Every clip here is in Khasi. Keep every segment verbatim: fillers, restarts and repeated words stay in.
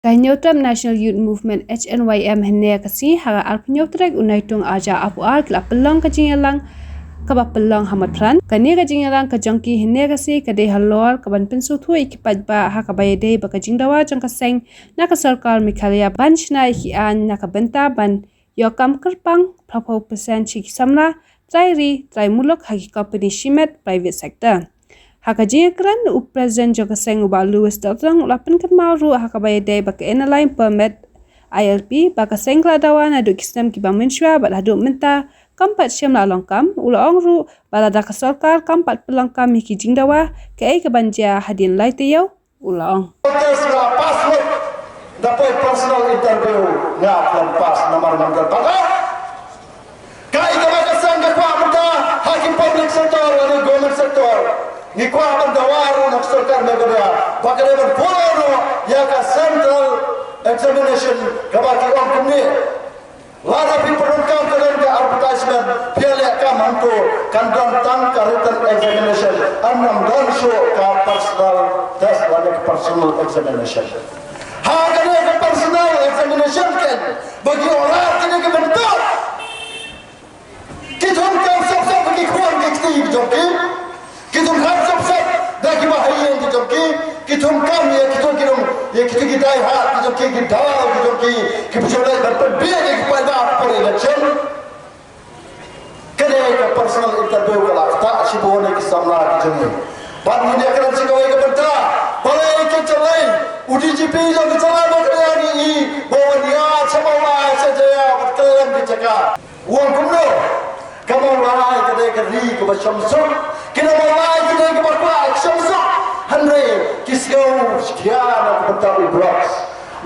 Ka Hynñiewtrep National Youth Movement, H N Y M, hynne ka sngi ha ka arphew hynñiew tarik u Naitung arhajar arphew ar ki la pynlong ka jingïalang kaba pynlong ha Maiphrang. Kane ka jingïalang ka jong ki hynne ka sngi ka dei halor kaban pynsngewthuh ïa ki paidbah ha kaba ïadei bad ka jingdawa jong ka seng na ka sorkar Meghalaya ban shna ïa ki aiñ na ka bynta ban ïoh kam kyrpang phraphew percent sha ki samla trai ri trai muluk ha ki kompani shimet private sector. Ha ka jingïakren, u President jong ka seng, u Bah Louis Dohtdong, u la pynkynmaw ruh ha kaba ïadei bad ka Inner Line Permit, I L P, ba ka seng ka la dawa naduh ki snem kiba mynshuwa bad haduh mynta kam pat shym la long kam. U la ong ruh ba lada ka sorkar kam pat pynlong kam ïa ki jingdawa, kaei kaban jia hadien lai taïew, u la ong. Test nga pass lut, da poi personal interview nga khlem pass namar nga khlem pass. Kaei kaba ka seng ka kwah mynta ha ki public sector lane government sector, ngi kwah ban dawa ruh na ka sorkar Meghalaya ba ka dei ban follow ruh ïa ka central examination kaba ki ong kumne. Lada phi pyndonkam ka don ka advertisement, phi ïaleh kam hangto, kan don tang ka written examination, ym don shuh ka personal test lane ka personal examination. Ha kane ka personal examination kan ba ki ong lad kine ki bynta. Ki thung kam sop sop ki khun ki kti ki jong ki. Ki thung kam sop sop da ki ba ha ïing ki jong ki. Ki thung kam ïa kito ki dong ïa kito ki dai ha ki jong ki, ki daw ki jong ki. Ki pynshoi ban pynbiang ïa ki paidbah por election. Kane ka personal interview ka la ktah shibun ïa ki samla ki jong ngi. Bad ngin ïakren sha kawei ka bynta. Balei ki jyllei u D G P jong ki jyllei ba ka dei ngi i ba wan ïa sha Mawlai sha Jaiaw bad kylleng ki jaka. Wan kumno? Ka Mawlai ka dei ka ri kaba shong suk. Ki nong Mawlai ki dei kiba kwah shong suk. Hynrei ki sngew shkia na ka bynta u drugs.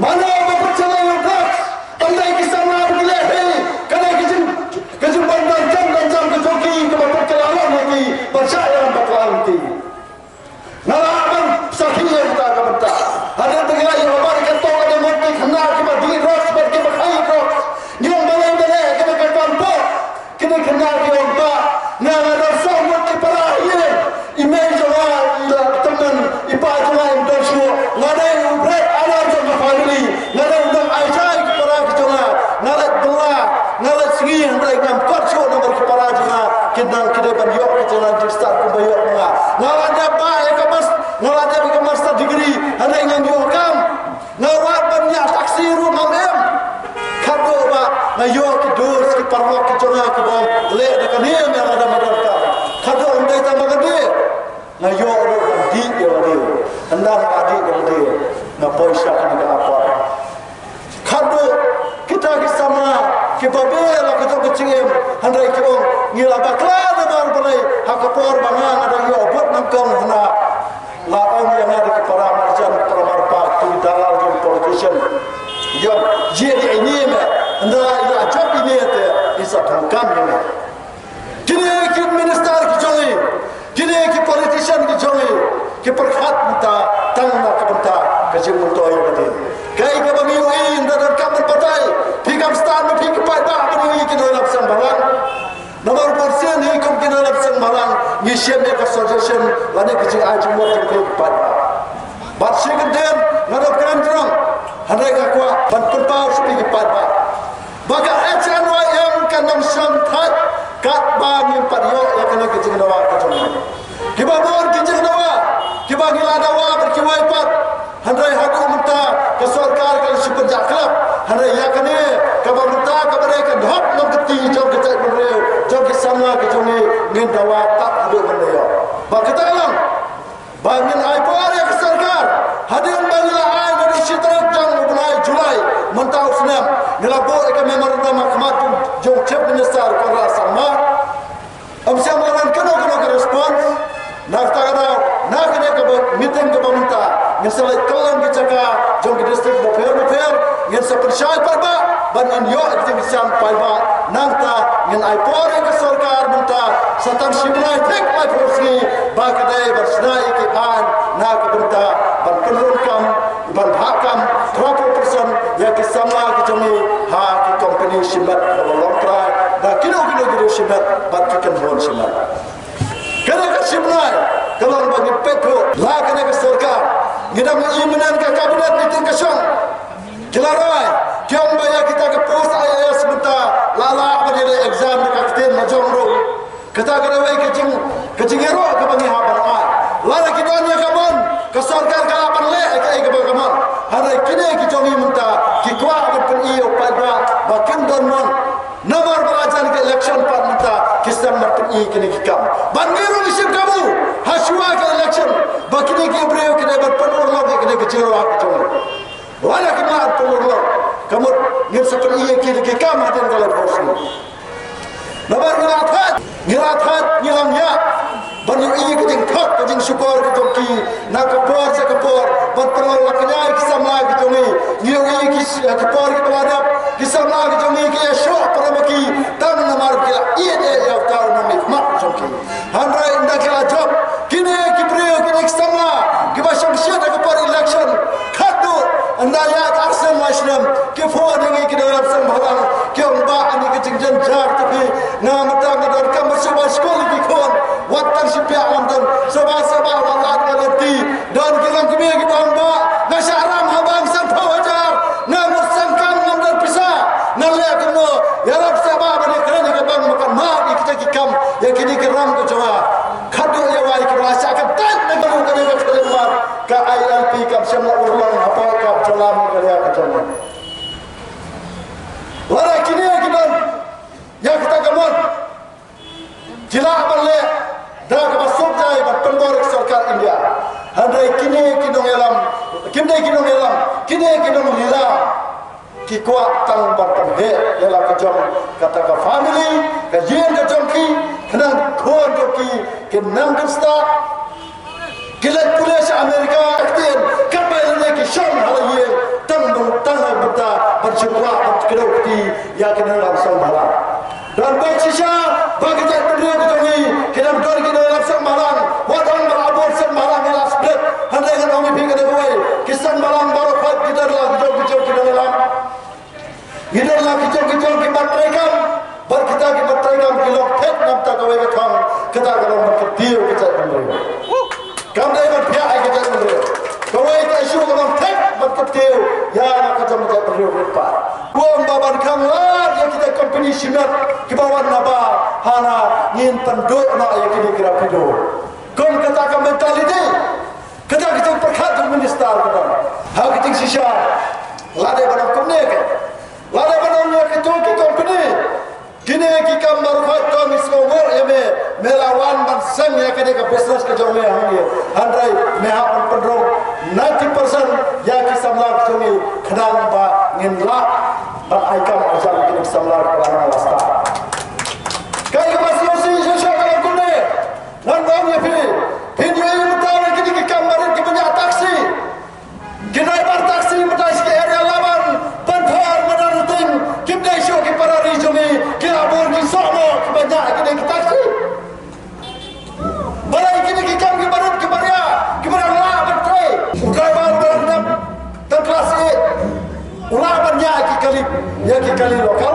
Mano ba pynshai ïa u drugs? Ban dei ki samla ba ki leh hi. Ka dei ka jing ka jingban dang jam dang jam ka jong ki kaba pynkylla lem ïa ki ban shah ïalam bakla ïa ki. Nga lah ban sakhi ïa kata ka bynta. Hadien ba ngi la ïoh ba ka to ka dei mut ki khynnah kiba dih drugs bad kiba khaïi drugs. Ngi ong balei balei kane ka kam pop. Kine khynnah ki ong ba nga nga don sawdong ngut ki para ïing. I mei jong nga i la tymmen, i pa jong nga im don shuh. Nga dei u bread earner jong ka family. Nga dei u nong ai jai ki para ki jong nga. Nga leit bylla, nga leit sngi hynrei ngam kot shuh namar ki para jong nga kin nang ki dei ban ïoh ki jingstad kumba ïoh ma nga. Nga la dep ba ïa ka mas, nga la dep ïa ka master degree hynrei ngam ïoh kam. Nga wad ban ïa taxi ruh ngam em. Khatduh ba nga ïoh ki dos ki paralok ki jong nga kiba ong leh da kane me nga da me donkar. Khatduh ym dei tang ba nga dei. Nga ïoh ruh ban dih ïa lade. Ynda nga dih ïa lade nga poi sha kane ka apot. Khatduh kita ki samla kiba beh la ka jong ka jingim hynrei ki ong ngi la bakla namar balei ha ka por ba nga nga dang ïoh vote nyngkong hana. La ong ïa nga da ki para marjan, para marpa, ki dalal jong politician. Ïa, ïa di ini me, ynda ïa jop ini te, i sa thong kam ïa me. Kine ki minister ki jong i, kine ki politician ki jong i, ki pyrkhat mynta tang na ka bynta ka jingmyntoi ïa ka dei. Kaei kaba ngi ïohi ynda don kam ban batai, phi kam stad ma phi ki paidbah ban ïohi ki nongïalam seng bhalang. Namar bun sien hi kum ki nongïalam seng bhalang ngi shim ïa ka suggestion lane ka jingai jingmut jong ki paidbah. Bad shi kyntien nga dang kren jrong hynrei nga kwah ban pynpaw sha phi ki paidbah ba ka H N Y M ka nang shong thait katba ngim pat ïoh ïa kane ka jingdawa ka jong ngi. Kiba bun ki jingdawa kiba ngi la dawa bad kiwei pat. Hynrei haduh mynta ka sorkar ka la shu pynjah khlem. Hynrei ïa kane kaba mynta kaba dei ka dhok nongkti jong ka jaitbynriew jong ki samla ki jong ngi ngin dawa tad haduh ban da ïoh. Ba kata ka long ba ngin ai por ïa ka sorkar hadien ba ngi la ai naduh shi tarik jong u bnai July mynta u snem ngi la buh ïa ka memorandum ha khmat jong, jong Chief Minister Conrad Sangma. Ym shym la don kano kano ka response. Na kata ka daw na kane ka meeting kaba mynta ngin sa leit kylleng ki jaka jong ki district bapher bapher ngin sa pynshai paidbah ban ngin ïoh ïa ki jingshisha paidbah. Nangta ngin ai por ïa ka sorkar mynta sa tang shi bnai thik laiphew sngi ba ka dei ban shna ïa ki aiñ na ka bynta ban pynrung kam ban bhah kam three percent ïa ki samla ki jong ngi ha ki company shimet kaba long trai da kino kino ki dei shimet bad ki kynhun shimet. Kane ka shi bnai ka long ba ngi peit ruh la kane ka sorkar ngi dang ïa mynne ka kabinet meeting ka shong. Baroh ki ong ba ïa kita ka post IAS mynta la lah ban ïaleh exam da ka ktien la jong ruh. Kata ka dei ka jing, ka jingïaroh kaba ngi hap ban ai. Lada ki don ïa ka mon, ka sorkar ka lah ban leh ïa kaei kaba ka mon. Hynrei kine ki jong ngi mynta ki kwah ban pyni ïa u paidbah ba kim don mon. Namar ba la jan ka election pat mynta ki sdang ban pyni kine ki kam. Ban ngi ruh ngi shim kabu ha shuwa ka election ba kine ki briew ki dei ban pynurlong ïa kine ki jingïaroh ka jong ngi. Lada kim lah pynurlong, ka mut ngin sa pyni ïa ki da ki kam hadien ka la phew snem. Namar ngi la thait, ngi la thait, ngi la ñiah ban ïohi ka jingthok ka jingshukor ka jong ki na ka por sha ka por, ban pynlong la kñia ïa ki samla ki jong ngi. Ngi ïohi ki, ki por kiba la dep ki samla ki jong ngi ki ïashoh para ma ki tang namar ki la ïeit ïa uta u nongmihkhmat jong ki. Hynrei ynda ki la jop kine ki briew, kine ki samla kiba shongshit ha ka por election, khatduh ynda ïaid ar snem lai snem, ki phone ïa ngi ki nongïalam seng bhalang, ki ong, Bah, ani ka jingjynjar te phi. Nga mynta nga donkam ban shu wan skul ïa ki khun. Wat tang shi phiah ngam don. Sngewbha sngewbha wat lad nga lynti. Don ki longkmie kiba ong, Bah, nga shah rang ha bank sanphew hajar, nga mut sangkam ngam don pisa. Nga leh kumno? Ïarap sngewbha ban ïakren ïa ka bank ba kan map ïa kita ki kam ïa kine ki ram ka jong nga. Khatduh ïa wai kiba la shah kyntait na ka ru kane ka khyllipmat, ka ILP kam shym la urlong hapoh ka jylla Meghalaya ka jong ngi. Lada kine ki don ïa kita ka mon, ki lah ban leh da kaba suk jai ban pynbor ïa ka sorkar India. Hynrei kine ki nongïalam, kim dei ki nongïalam, kine ki nonglila. Ki kwah tang ban pynheh ïa la ka jong kata ka family, ka ïing ka jong ki, khnang khun jong ki kin nang kin stad. Ki leit pule sha America, ka ktien, katba ïa lade ki shong ha la ïing, tang dang tang ha bynta ban shu kwah ban kdew kti ïa ki nongïalam seng bhalang. Don beit shisha ba ka jaitbynriew ka jong ngi ki dang don ki nongïalam seng bhalang, wat ong ba la bun seng bhalang, ngi la split. Hynrei ngan ong ïa phi kane kawei, ki seng bhalang baroh khoit ki don la ki jong ki jong ki nongïalam. Ngi don la ki jong ki jong ki mat treikam, bad kita ki mat treikam ki long thep na bynta kawei ka thong, kata ka long ban kyntiew ka jaitbynriew. Kam dei ban phiah ïa ka jaitbynriew. Kawei ka issue ka long thep ban kyntiew ïa ka jong ka jaitbynriew rit path. Kum ba ban khanglad ïa kita ki company shimet kiba wan na bar, hana ngin pynduh noh ïa kine ki Rapido. Kum kata ka mentality. Kata ka jingpyrkhat jong minister kata. Ha ka jingshisha, lada ban ong kumne ke, lada ban ong ïa kito ki company, kine ki kam baroh khoit, to ngi sngewnguh ïa me, me la wan ban seng ïa kane ka business ka jong me hangne. Hynrei me hap ban pynrung ninety percent ïa ki samla ki jong ngi, khnang ba ngin lah ban ai kam ai jam ïa kine ki samla kiba la nang la stad. Kaei kaba sngewsih shisha ka long kumne. Ngan ong ïa phi, phin ïohi mynta ïa kine ki kam barit kiba ñiah taxi. Ki driver taxi mynta sha ki area Laban, Pynthor, Madan Ryteng, kim dei shuh ki para ri jong ngi, ki la bun ki soh noh kiba ñiah kine ki taxi. Balei kine ki kam kiba rit kiba ria kiba dang lah ban trei? U driver ba dang dep tang klas eight u lah ban ñiah ki kali, ïa ki kali local.